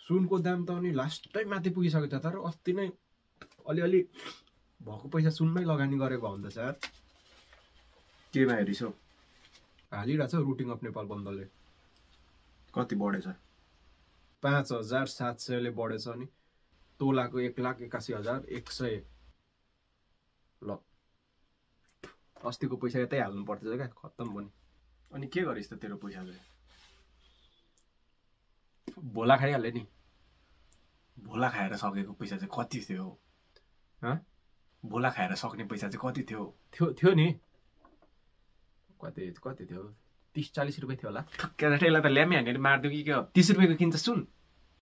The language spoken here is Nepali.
सुनको दाम त अनि लास्टै माथि पुगिसक्यो त तर अस्ति नै अलिअलि भएको पैसा सुनमै लगानी गरेको हुन्छ सर केमा हेरिसौ हालिरहेछ रुटिङ अफ नेपाल बन्दले कति बढेछ 5700 बढेछ अनि तोलाको 1,81,100 ल अस्तिको पैसा यतै हाल्नु पर्थ्यो क्या खत्तम पनि अनि के गरिस् त तेरो पैसा चाहिँ भोला खाइहाल्यो नि भोला खाएर सकेको पैसा चाहिँ कति थियो भोला खाएर सक्ने पैसा चाहिँ कति थियो थियो नि कति थियो 30-40 रुपियाँ थियो होला केटाटेलाई त ल्यामी हानेर मार्दियो कि के हो 30 रुपियाँको किन्छ सुन